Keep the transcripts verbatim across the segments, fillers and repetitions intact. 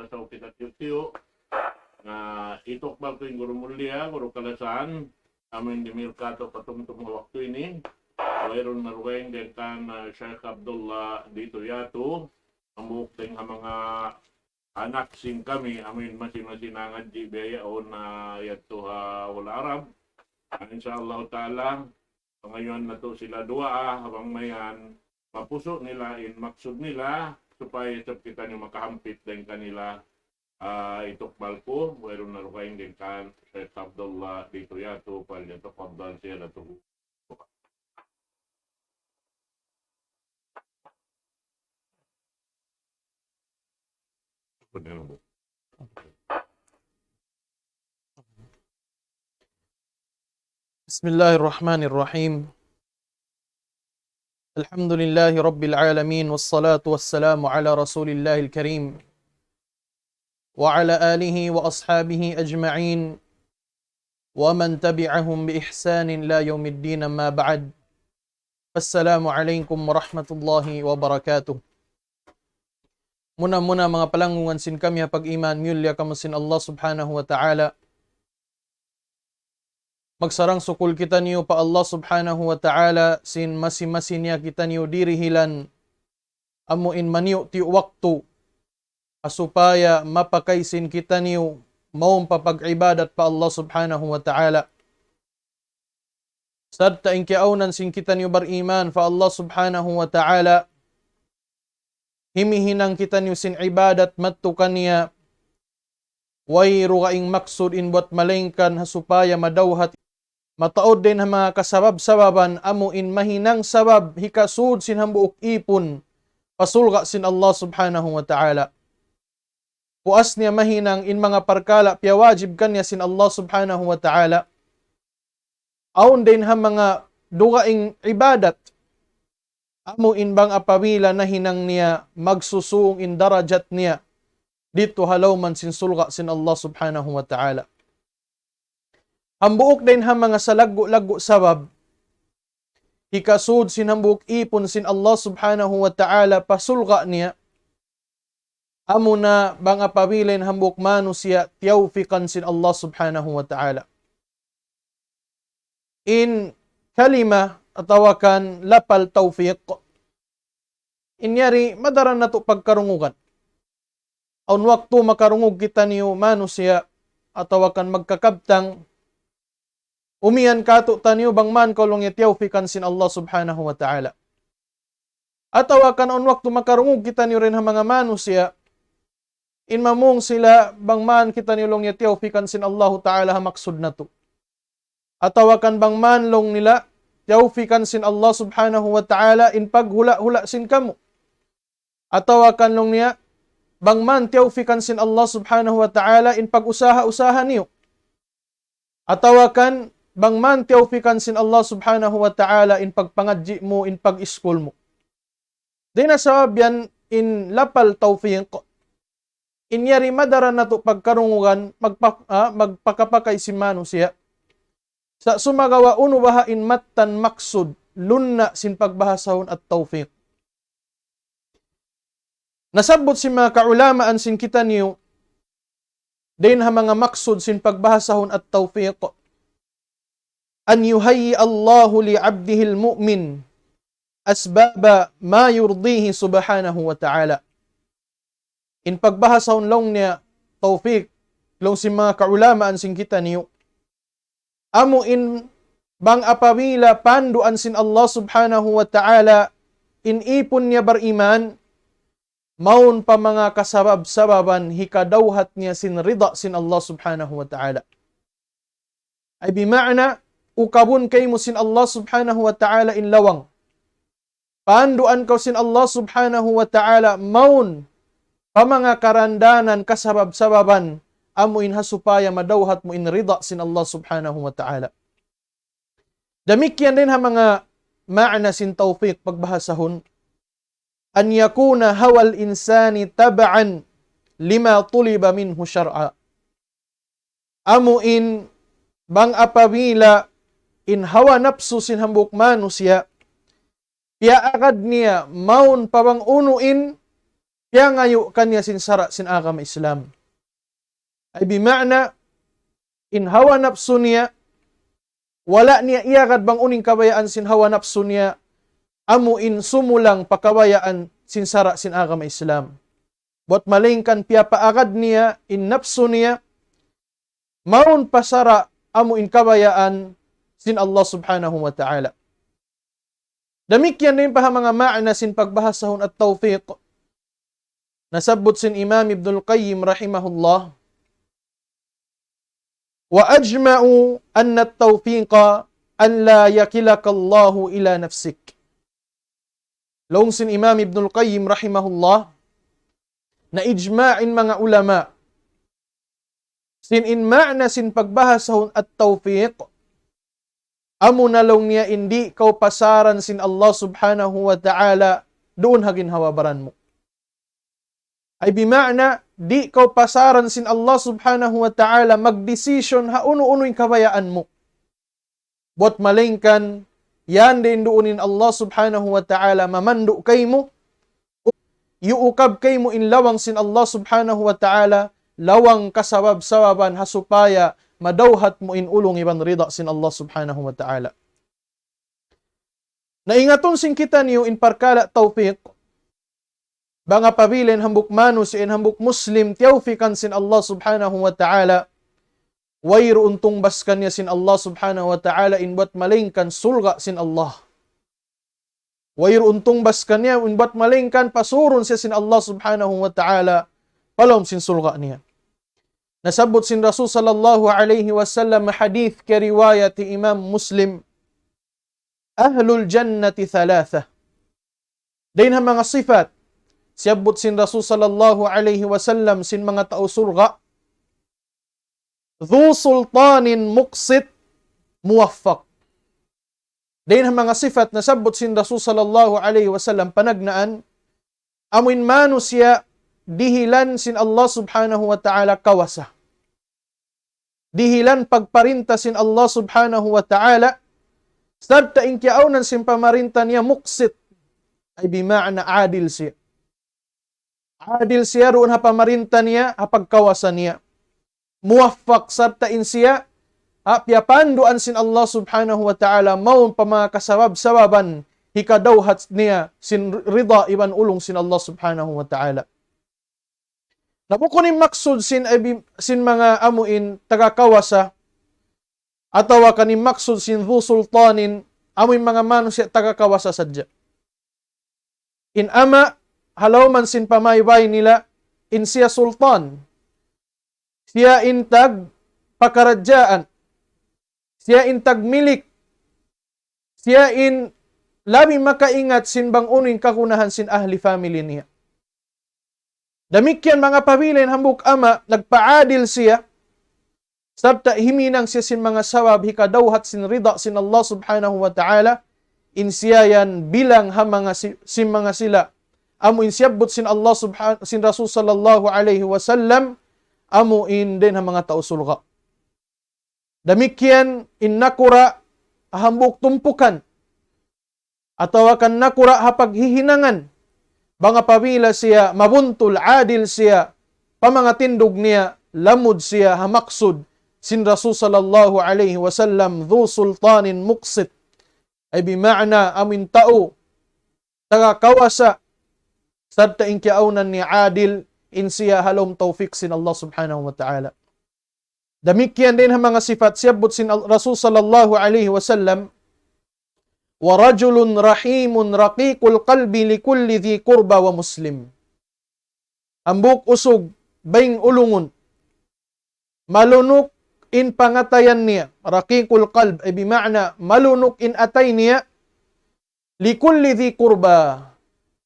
Sa' kita tiyu'-tiyu', na itukbal ku in guru mulliya, guru kalasahan, amu in dimihil katu' patumtum ha waktu ini, wayruun na dugaing dayn kan, ah, Sheikh Abdullah Ditu Yatu, hambuuk dayn ha manga anak sin kami, amu in masi-masi nangadji' biya' yaun na yadtu ha hula' Arab. Ah, insya Allah ta'ala, pangayuan natu' sila duwaa, ha bang mayan, mapusu' nila in maksud nila, supaya isab kitaniyu makahampit dayn kanila, ah, itukbal ku, wayruun na dugaing dayn kan Sheikh Abdullah Ditu Yatu, فليتفضل سيادته. بسم الله الرحمن الرحيم. الحمد لله رب العالمين، والصلاة والسلام على رسول الله الكريم وعلى آله وأصحابه أجمعين ومن تبعهم بإحسان إلى يوم الدين، أما بعد. السلام عليكم ورحمة الله وبركاته. Muna-muna manga palanggungan sin kami ha pag-iman, miyulliya kamu sin Allah Subhanahu wa Ta'ala. Magsarang-sukul kitaniyu pa Allah Subhanahu wa Ta'ala sin masi-masi niya kitaniyu dirihilan, amu in maniyu'-tiyu' waktu, ha supaya mapakay sin kitaniyu mawn pa pag-ibadat pa Allah Subhanahu wa Ta'ala. Sarta' in kiyaawnan sin kitaniyu bariman pa Allah Subhanahu wa Ta'ala, himihinang kitaniyu sin ibadat madtu kaniya, way dugaing maksud in buwat malaingkan ha supaya madawhat, mataud dayn ha manga kasabab-sababan amu in mahinang sabab hikasud sin hambuuk īpun pa surga' sin Allah Subhanahu wa Ta'ala. Puas niya mahinang in manga parkala' piyawajib kaniya sin Allah Subhanahu wa Ta'ala. Awn dayn ha manga dugaing ibadat, amu in bang apabila nahinang niya, magsusūng in darajat niya didtu ha lawm sin surga' sin Allah Subhanahu wa Ta'ala. Hambuuk dayn ha manga salaggu'-laggu' sabab hikasud sin hambuuk īpun sin Allah Subhanahu wa Ta'ala pa surga' niya, amu na bang apabila in hambuuk manusiya' tiyawpikan sin Allah Subhanahu wa Ta'ala. In kalima atawa kan lapal tawfiq, in yari madaran natu' pagkarungugan. Awn waktu makarungug kitaniyu manusiya' atawa kan magkakabtang, umiyan katu'taniyu bang man kaw laung niya tiyawpikan sin Allah Subhanahu wa Ta'ala. Atawa kan awn waktu makarungug kitaniyu dayn ha manga manusiya', in mamung sila bang man kitaniyu laung niya tiyawpikan sin Allahu Ta'ala ha maksud natu'. Atawa kan bang man laung nila tiyawpikan sin Allah Subhanahu wa Ta'ala in paghula'-hula' sin kamu. Atawa kan laung niya bang man tiyawpikan sin Allah Subhanahu wa Ta'ala in pag-usaha-usaha niyu. Atawa kan bang man tiyawpikan sin Allah Subhanahu wa Ta'ala in pagpangadji' mu, in pag-iskul mu. Dayn ha sabab yan in lapal tawfiq, in yari madaran natu' pagkarungugan, magpa-, ah, magpakapakay sin manusiya'. Sa' sumagawa' unu baha' in mattan maksud, lunna' sin pagbahasahun at-tawfiq. Nasabbut sin manga kaulamaan sin kitaniyu, dayn ha manga maksud sin pagbahasahun at-tawfiq, أن يهيئ الله لعبده المؤمن أسباب ما يرضيه سبحانه وتعالى. In pagbahasahun laung niya tawfiq, laung sin manga kaulamaan sin kitaniyu, amu in bang apabila panduan sin Allah Subhanahu wa Ta'ala in īpun niya bariman, mawn pa manga kasabab-sababan hikadawhat niya sin rida sin Allah Subhanahu wa Ta'ala. Ay bima'na, ukabun kaymu sin Allah Subhanahu wa Ta'ala in lawang. Panduan kaw sin Allah Subhanahu wa Ta'ala mawn pa manga karandanan kasabab-sababan amu in ha supaya madawhat mu in rida sin Allah Subhanahu wa Ta'ala. Damikkiyan dayn ha manga ma'na sin tawfiq pagbahasahun, أن يكون هوى الإنسان تبعا لما طلب منه شرعا. Amu in bang apabila in hawa napsu sin hambuuk manusiya', piyaagad niya mawn pa bang unu in tiyangayu' kaniya sin sara' sin agama Islam. Ay bima'na, in hawa napsu niya, wala' niya iyagad bang unu in kabayaan sin hawa napsu niya, amu in sumulang pa kabayaan sin sara' sin agama Islam. Buwat malaingkan piyapaagad niya in napsu niya, mawn pa sara' amu in kabayaan sin Allah Subhanahu wa Ta'ala. Damikkiyan dayn pa ha manga ma'na sin pagbahasahun at-tawfiq. Nasabbut sin Imam Ibnul Qayyim rahimahullah, وأجمعوا أن التوفيق أن لا يكلك الله إلى نفسك. Laung sin Imam Ibnul Qayyim rahimahullah, na ijma' in manga ulama, sin in ma'na sin pagbahasahun at-tawfiq, amuna laung niya in di' kaw pasaran sin Allah Subhanahu wa Ta'ala duun ha ginhawa-baran mu. Ay bima'na, di' kaw pasaran sin Allah Subhanahu wa Ta'ala magdesisyon ha unu-unu in kabayaan mu. Buwat malaingkan, yan dayn duun in Allah Subhanahu wa Ta'ala mamandu' kaymu, iyuukab kaymu in lawang sin Allah Subhanahu wa Ta'ala, lawang kasabab-sababan ha supaya madawhat mu in ulung iban rida sin Allah Subhanahu wa Ta'ala. Na ingatun sin kitaniyu in parkala' tawfiq, bang apabila in hambuuk manusiya', in hambuuk Muslim, tiyawfikan sin Allah Subhanahu wa Ta'ala, wayruun tungbas kaniya sin Allah Subhanahu wa Ta'ala in buwat malaingkan surga' sin Allah. Wayruun tungbas kaniya in buwat malaingkan pasurun siya sin Allah Subhanahu wa Ta'ala pa lawm sin surga' niya. Nasabbut sin Rasul sallallahu alayhi wasallam hadith kiyariwayat hi Imam Muslim, أهل الجنة ثلاثة. Dayn ha manga sifat, siyabbut sin Rasul sallallahu alayhi wasallam sin manga tau surga', ذو سلطان مقسط موفق. Dayn ha manga sifat nasabbut sin Rasul sallallahu alayhi wasallam panagnaan, amu in manusiya' dihilan sin Allah Subhanahu wa Ta'ala kawasa. Dihilan pagparinta sin Allah Subhanahu wa Ta'ala, sarta' in kiyaawnan sin pamarinta niya muqsit, ay bima'na adil siya. Adil siya duun ha pamarinta niya, ha pagkawasa niya. Muwaffaq sarta' in siya, ha, piyapanduan sin Allah Subhanahu wa Ta'ala, mawn pa manga kasabab-sababan, hikadawhat niya sin rida iban ulung sin Allah Subhanahu wa Ta'ala. Na bukun in maksud sin, abi-, sin manga amu in taga kawasa, atawa kan in maksud sin dhu sultanin, amu in manga manusiya' taga kawasa sadja. In ama', ha lawm sin pamaybay nila, in siya sultan. Siya in tagpakaradjaan. Siya in tagmilik. Siya in labi makaingat sin bang unu in kagunahan sin ahli family niya. Damikkiyan bang apabila in hambuuk ama', nagpaadil siya, sarta' himinang siya sin manga sabab hikadawhat sin rida sin Allah Subhanahu wa Ta'ala, in siya yan bilang ha manga si-, sin manga sila. Amu in siyabbut sin Allah Subhan-, sin Rasul sallallahu alayhi wasallam, amu in dayn ha manga tau surga'. Damikkiyan in nakura' ha hambuuk tumpukan, atawa kan nakura' ha paghihinangan, bang apabila siya mabuntul, adil siya, pa manga tindug niya, lamud siya ha maksud sin Rasul sallallahu alayhi wasallam, dhu sultanin muqsit. Ay bima'na amu in tau, taga kawasa, sarta' in kiyaawnan niya adil, in siya ha lawm tawfik sin Allah Subhanahu wa Ta'ala. Damikkiyan dayn ha manga sifat siyabbut sin Al-, Rasul sallallahu alayhi wasallam, ورجل رحيم رقيق القلب لكل ذي قربى ومسلم. Hambuuk usug, bayng ulungun, malunuk in pangatayan niya, raqiqul qalb, ay bima'na, malunuk in atay niya, لكل ذي قربى,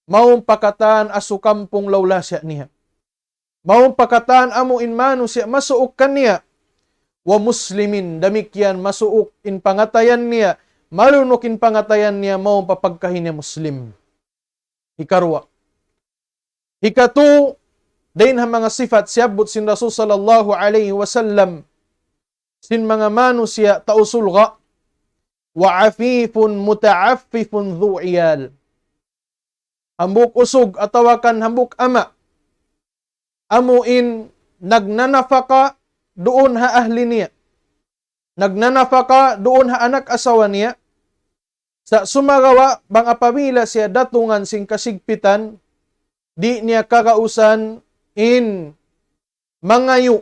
mawn pa katan asukampung lawlasa niya. Mawn pa katan amu in manusiya' masuuk kaniya. ومسلم, damikkiyan masuuk in pangatayan niya, malunuk in pangatayan niya, mawn pa pagkahi niya Muslim. Hikaruwa. Hikatu, dayn ha manga sifat siyabbut sin Rasul sallallahu alayhi wasallam, sin manga manusiya' tau surga', وعفيف متعفف ذو عيال. Hambuuk usug atawa kan hambuuk ama', amu in nagnanapaka duun ha ahli niya, nagnanapaka duun ha anak asawa niya, sa' sumagawa' bang apabila siya datungan sin kasigpitan, di' niya kagausan in mangayu',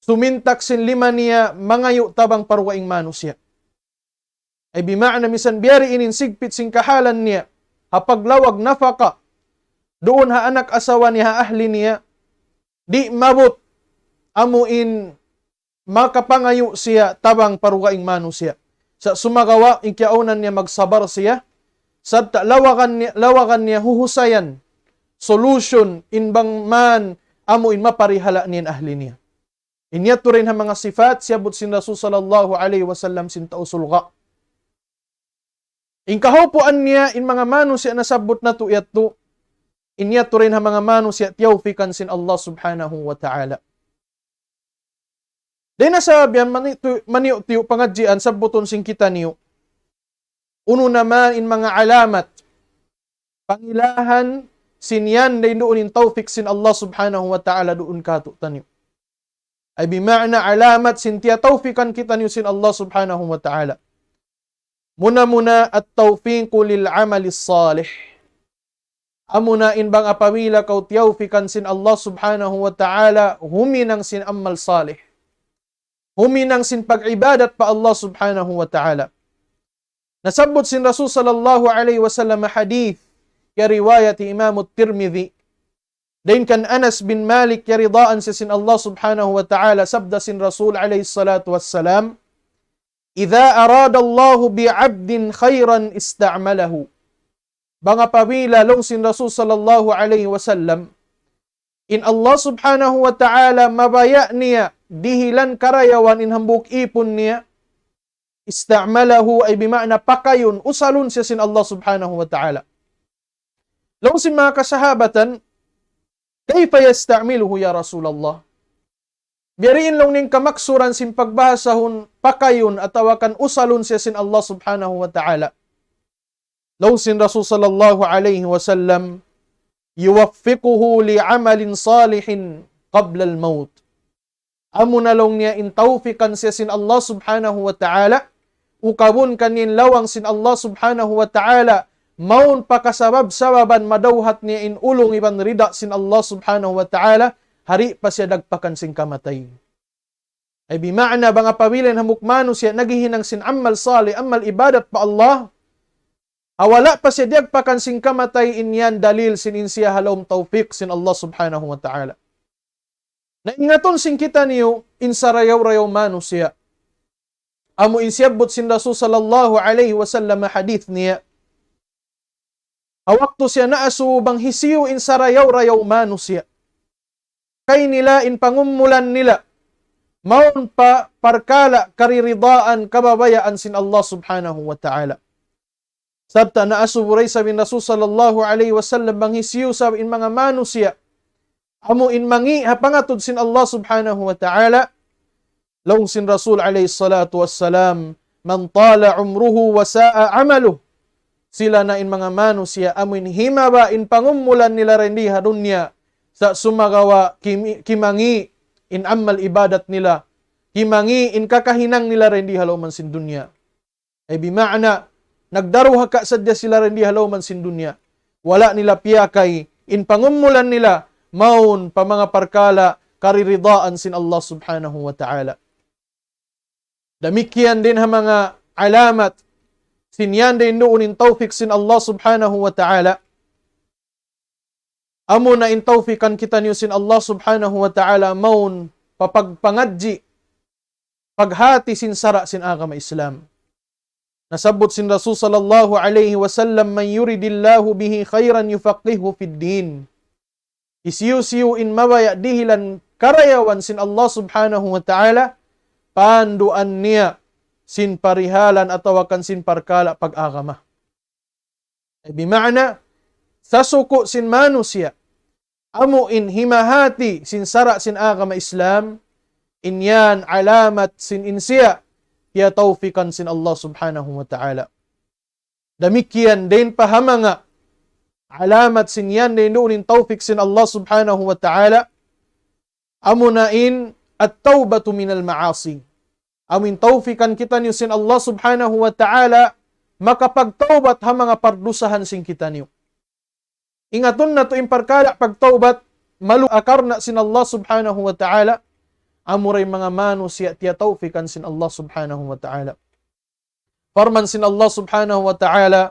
sumintak sin lima niya mangayu' tabang pa dugaing manusiya'. Ay bima'na misan biya' diin in sigpit sin kahalan niya, ha paglawag napaka, duun ha anak asawa niya, ha ahli niya, di' maabut amu in makapangayu' siya tabang pa dugaing manusiya'. Sa' sumagawa' in kiyaunan niya magsabar siya, sarta' lawagan niya, lawagan niya huhusayan, solution, in bang man amu in maparihala' niya in ahli niya. In yadtu dayn ha manga sipat siyabbut sin Rasul sallallahu alayhi wasallam sin tau surga'. In kahaupuan niya, in manga manusiya' nasabbut natu' yadtu, in yadtu dayn ha manga manusiya' tiyawfikan sin Allah subhanahu wa ta'ala. Dayn ha sabab yan, mani-, tu-, maniyu'-tiyu' pangadjian sabbutun sin kitaniyu. Unu na man in manga alamat, pangilahan sin yan dayn duun in tawfik sin Allah subhanahu wa ta'ala duun kātu'niyu. Ay bima'na alamat sin tiyatawfikan kitaniyu sin Allah subhanahu wa ta'ala. Muna-muna at-tawfiqu lil amalis salih. Amuna in bang apabila kaw tiyawfikan sin Allah subhanahu wa ta'ala, huminang sin amal salih. Huminang sin pag-ibadat pa Allah subhanahu wa ta'ala. Nasabbut sin Rasul sallallahu alayhi wasallam hadith, ya riwayat Imam Tirmidhi. Dayn kan Anas bin Malik, ya ridaan siya sin Allah subhanahu wa ta'ala, sabda sin Rasul alayhi salatu wassalam, إذا أراد الله بعبد خيرا استعمله. Bang apabila laung sin Rasul sallallahu alayhi wasallam, in Allah subhanahu wa ta'ala mabaya' niya dihilan karayawan in hambuuk īpun niya, استعمله, ay bima'na pakayun, usalun siya sin Allah subhanahu wa ta'ala. Laung sin manga kasahabatan, كيف يستعمله يا رسول الله؟ Biya' diin laung niya in kamaksuran sin pagbahasahun pakayun atawa kan usalun siya sin Allah subhanahu wa ta'ala. Laung sin Rasul sallallahu alayhi wasallam, يوفقه لعمل صالح قبل الموت. Amuna laung niya in tawfikan siya sin Allah subhanahu wa ta'ala, ukabun kaniya in lawang sin Allah subhanahu wa ta'ala, mawn pa kasabab-sababan madawhat niya in ulung iban rida sin Allah subhanahu wa ta'ala, ha di' pa siya dagpakan sin kamatay. Ay bima'na bang apabila in hambuuk manusiya' naghihinang sin amal salih, amal ibadat pa Allah, ha wala' pa siya diyagpakan sin kamatay, in yan dalil sin in siya ha lawm tawfik sin Allah subhanahu wa ta'ala. Na ingatun sin kitaniyu in sarayaw-rayaw manusiya'. Amu in siyabbut sin Rasul sallallahu alayhi wasallam hadith niya. Ha waktu siya naasubu bang hisiyu in sarayaw-rayaw manusiya'. Kay nila in pangumulan nila, mawn pa parkala' kariridaan kababayaan sin Allah subhanahu wa ta'ala. Sarta' naasubu da isab in Rasul sallallahu alayhi wasallam bang hisiyu isab in manga manusiya', amu in mangi' ha pangatud sin Allah subhanahu wa ta'ala. Laung sin Rasul alayhi salatu wassalam, من طال عمره وساء عمله. Sila na in manga manusiya' amu in himaba in pangumulan nila dayn di ha dunya, sa' sumagawa' kimi-, kimangi' in amal ibadat nila, kimangi' in kakahinang nila dayn di ha lawm sin dunya. Ay bima'na, nagdaruhaka sadja sila dayn di ha lawm sin dunya. Wala' nila piyakay in pangumulan nila, mawn pa manga parkala' kariridaan sin Allah subhanahu wa ta'ala. Damikkiyan dayn ha manga alamat, sin yan dayn duun in tawfik sin Allah subhanahu wa ta'ala. Amuna in tawfikan kitaniyu sin Allah subhanahu wa ta'ala mawn pa pagpangadji', paghati sin sara' sin agama Islam. Nasabbut sin Rasul sallallahu alayhi wasallam, من يرد الله به خيرا يفقهه في الدين. Hisiyu-siyu in mabaya' dihilan karayawan sin Allah subhanahu wa ta'ala, panduan niya sin parihalan atawa kan sin parkala' pag-agama. Ay bima'na, sasuku' sin manusiya', amu in himahati sin sara' sin agama Islam, in yan alamat sin in siya, tiyatawfikan sin Allah subhanahu wa ta'ala. Damikkiyan dayn pa ha manga alamat sin yan, dayn duun in tawfik sin Allah subhanahu wa ta'ala, amuna in at-tawbatu minal ma'asi. Amu in tawfikan kitaniyu sin Allah subhanahu wa ta'ala, makapagtawbat ha manga pardusahan sin kitaniyu. Ingatun natu' in parkala' pagtawbat, malu akarna sin Allah subhanahu wa ta'ala, amura in manga manusiya' tiyatawfikan sin Allah subhanahu wa ta'ala. Parman sin Allah subhanahu wa ta'ala,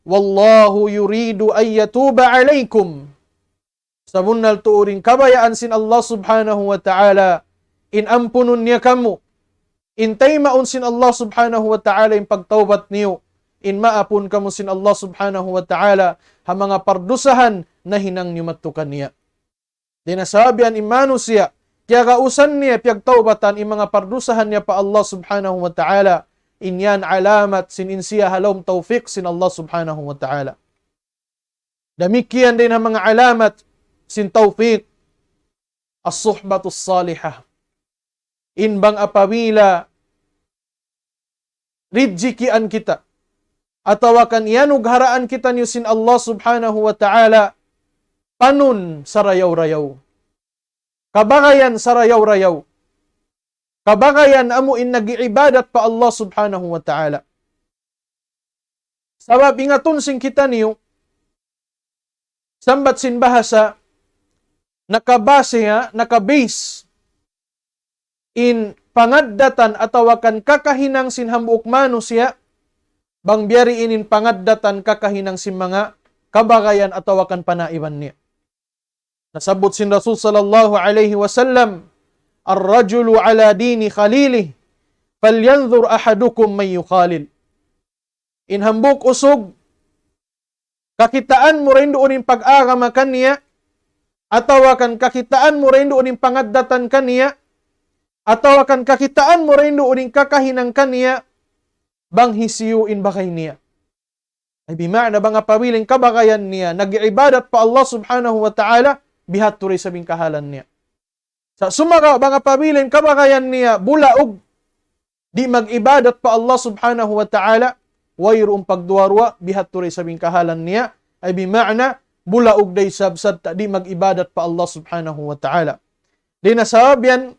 "Wallahu yuridu an yatuba alaykum." Sabunnal tuud in kabayaan sin Allah subhanahu wa ta'ala, in ampunun niya kamu. In taymaun sin Allah subhanahu wa ta'ala in pagtawbat niyu. In maapun kamu sin Allah subhanahu wa ta'ala, ha manga pardusahan nahinang niyu madtu kaniya. Dayn ha sabab yan in manusiya', kiyagausan niya piyagtawbatan in manga pardusahan niya pa Allah subhanahu wa ta'ala, in yan alamat sin in siya ha lawm tawfik sin Allah subhanahu wa ta'ala. Damikkiyan dayn ha manga alamat sin tawfik, as-suhbatus salihah. In bang apabila ridjikian kita, atawa kan iyanugharaan kitaniyu sin Allah subhanahu wa ta'ala, panun sarayaw-rayaw. Kabagayan sarayaw-rayaw. Kabagayan amu in nag-iibadat pa Allah subhanahu wa ta'ala. Sabab ingatun sin kitaniyu, sambat sin bahasa, nakabase ha, nakabase in pangaddatan atawa kan kakahinang sin hambuuk manusiya', bang biya' diin in pangaddatan kakahinang sin manga kabagayan atawa kan panaiban niya. Nasabbut sin Rasul sallallahu alayhi wasallam, "Ar-rajulu ala dini khalilih, falyanzur ahadukum man yukhalil." In hambuuk usug, kakitaan mu dayn duun in pag-agama kaniya, atawa kan kakitaan mu dayn duun in pangaddatan kaniya, atawa kan kakitaan mu dayn duun in kakahinang kaniya, bang hisiyu in bagay niya. Ay, bima'na bang apabila in kabagayan niya, nag-iibadat pa Allah subhanahu wa ta'ala, bihadtu da isab in kahalan niya. Sa' sumagawa' bang apabila in kabagayan niya bulaug, di' mag-ibadat pa Allah subhanahu wa ta'ala, wayruun pagduwa-ruwa, bihadtu da isab in kahalan niya, ay bima'na, bulaug da isab sarta' di' mag-ibadat pa Allah subhanahu wa ta'ala. Dayn ha sabab yan,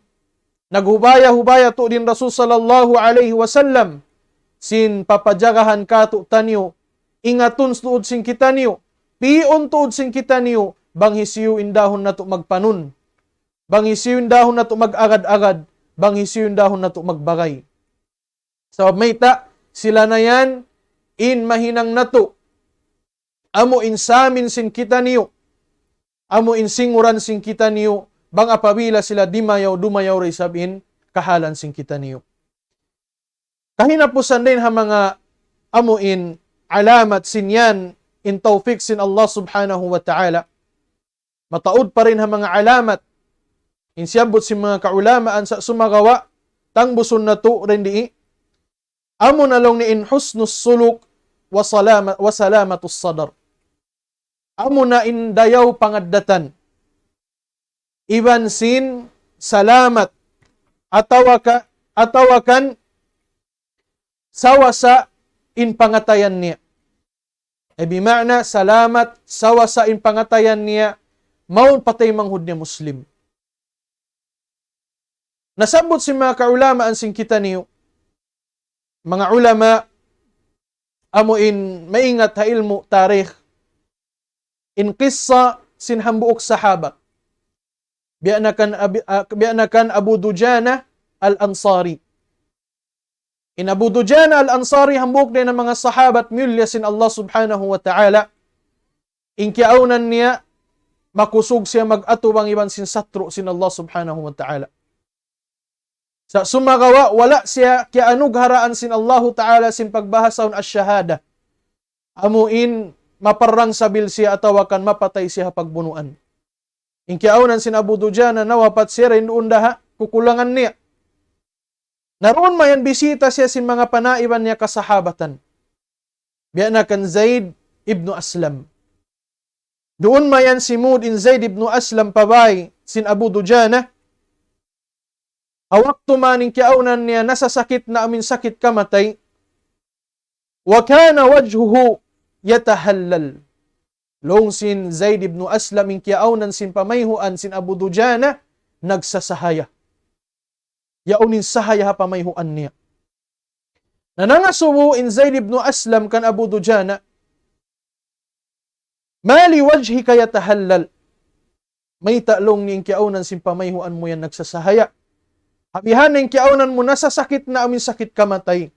naghubaya-hubaya tuud in Rasul sallallahu alayhi wasallam, sin papajagahan kātu'niyu, ingatun tuud sin kitaniyu, pi'un tuud sin kitaniyu, bang hisiyu in dahun natu' magpanun. Bang hisiyu in dahun natu' mag-agad-agad, bang hisiyu in dahun natu' magbagay. Sabab mayta', sila na yan in mahinang natu', amu in samin sin kitaniyu, amu in singuran sin kitaniyu, bang apabila sila dimayaw, dumayaw da isab in kahalan sin kitaniyu. Kahinapusan dayn ha manga amu in alamat sin yan in tawfik sin Allah subhanahu wa ta'ala. Mataud pa dayn ha manga alamat. In siyabbut sin manga kaulamaan sa' sumagawa', tangbusun natu' dayn dii. Amu na laung niya in husnus suluk wa salama-, wa salamatus sadar. Amu na in dayaw pangaddatan. Iban sin salamat. Atawa ka, atawa kan sawasa in pangatayan niya. Ay bima'na salamat sawasa in pangatayan niya, mawn pa taymanghud niya Muslim. Nasabbut sin manga kaulamaan sin kitaniyu, manga ulama, amu in maingat ha ilmu' tarikh, in kissa sin hambuuk sahabat. Biya' na kan Abi-, ah, biya' na kan Abu Dujana Al-Ansari. In Abu Dujana Al-Ansari hambuuk dayn ha manga sahabat miyulliya sin Allah subhanahu wa ta'ala. In kiyaawnan niya, makusug siya mag-atubang iban sin satru' sin Allah subhanahu wa ta'ala. Sa' sumagawa', wala' siya kiyaanugharaan sin Allahu ta'ala sin pagbahasahun ash-shahada. Amu in maparrang sabil siya atawa kan mapatay siya ha pagbunuan. In kiyaawnan sin Abu Dujana nawapat siya dayn duun da ha kukulangan niya. Na duun mayan bisita siya sin manga panaiban niya kasahabatan. Biya' na kan Zaid ibnu Aslam. Duun mayan simūd in Zaid ibnu Aslam pa bāy sin Abu Dujana. Ha waktu man in kiyaawnan niya nasasakit na amu in sakit kamatay. وكان وجهه يتهلل. Laung sin Zaid ibn Aslam, in kiyaawnan sin pamayhuan sin Abu Dujana, nagsasahaya. Yaun in sahaya ha pamayhuan niya. Na nangasubu in Zaid ibn Aslam kan Abu Dujana, "ما لوجهك يتهلل." "Mayta'," laung niya, "in kiyaawnan sin pamayhuan mu yan nagsasahaya? Ha bihan in kiyaawnan mu nasasakit na amu in sakit kamatay."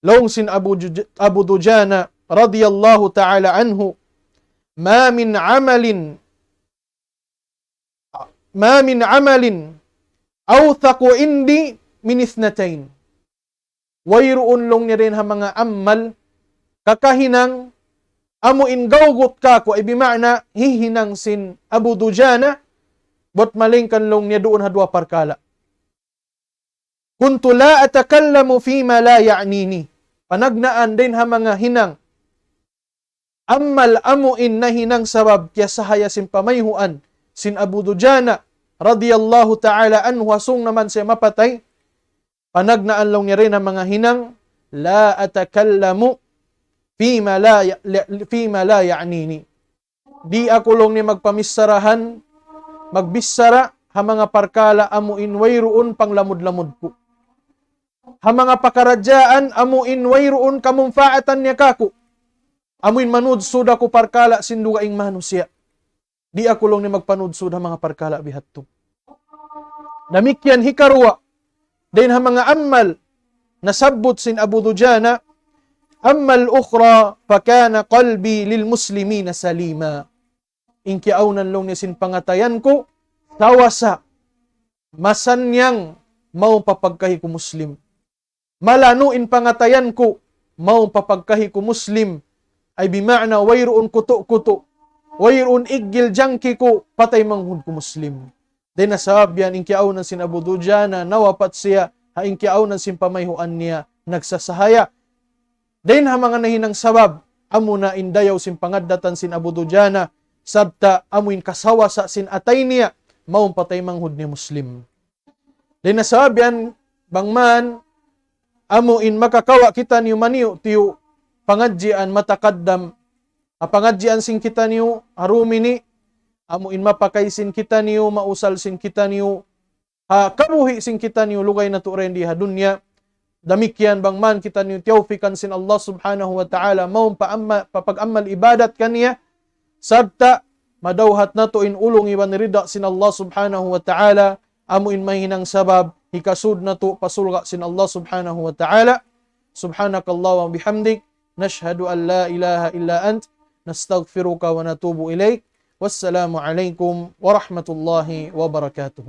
Laung sin Abu Juj-, Abu Dujana radiyallahu ta'ala anhu, "ما من عمل، ما من عمل أوثق عندي من اثنتين." Wayruun, laung niya, dayn ha manga amal kakahinang amu in gawgut kaku', ay bima'na hihinang sin Abu Dujana, bat malaingkan, laung niya, duun ha duwa parkala'. "كنت لا أتكلم فيما لا يعنيني." Panagnaan dayn ha manga hinang amal amu in nahinang sabab kiyasahaya sin pamayhuan sin Abu Dujana radiyallahu ta'ala anhu, hasung naman siya mapatay. Panagnaan, laung niya, dayn ha manga hinang, "لا أتكلم فيما لا ي-، فيما لا يعنيني." Di' aku, laung niya, magpamissarahan, magbichara ha manga parkala' amu in wayruun panglamud-lamud ku, ha manga pakaradjaan amu in wayruun kamunpaatan niya kaku', amu in manudsud aku parkala' sin dugaing manusiya'. Di' aku, laung niya, magpanudsud ha manga parkala' bihadtu. Damikkiyan hikaruwa, dayn ha manga amal nasabbut sin Abu Dujana, "أما الأخرى فكان قلبي للمسلمين سليما." In kiyaawnan, laung niya, sin pangatayan ku, sawasa, masannyang, mawn pa pagkahi ku Muslim. Malanu' in pangatayan ku, mawn pa pagkahi ku Muslim. Ay bima'na wayruun kutu'-kutu', wayruun iggil jangki ku, patay manghud ku Muslim. Dayn ha sabab yan in kiyaawnan sin Abu Dujana, nawapat siya, ha in kiyaawnan sin pamayhuan niya nagsasahaya. Dayn ha manga nahinang sabab, amuna in dayaw sin pangaddatan sin Abu Dujana, sarta' amu in kasawasa sin atay niya, mawn patay manghud niya Muslim. Dayn ha sabab yan, bang man, amu in makakawa' kitaniyu maniyu-tiyu' pangadjian matakaddam, ha pangadjian sin kitaniyu ha dum ini, amu in mapakay sin kitaniyu, mausal sin kitaniyu, ha kabuhi' sin kitaniyu lugay natu' dayn di ha dunya. Damikkiyan bang man kitaniyu tiyawpikan sin Allah Subhanahu wa Ta'ala, mawn pa amma-, pa pag-amal ibadat kaniya, sarta' madawhat natu' in ulung iban rida sin Allah Subhanahu wa Ta'ala, amu in mahinang sabab hikasud natu' pa surga' sin Allah Subhanahu wa Ta'ala. سبحانك اللهم وبحمدك، نشهد أن لا إله إلا أنت، نستغفرك ونتوب إليك. والسلام عليكم ورحمة الله وبركاته.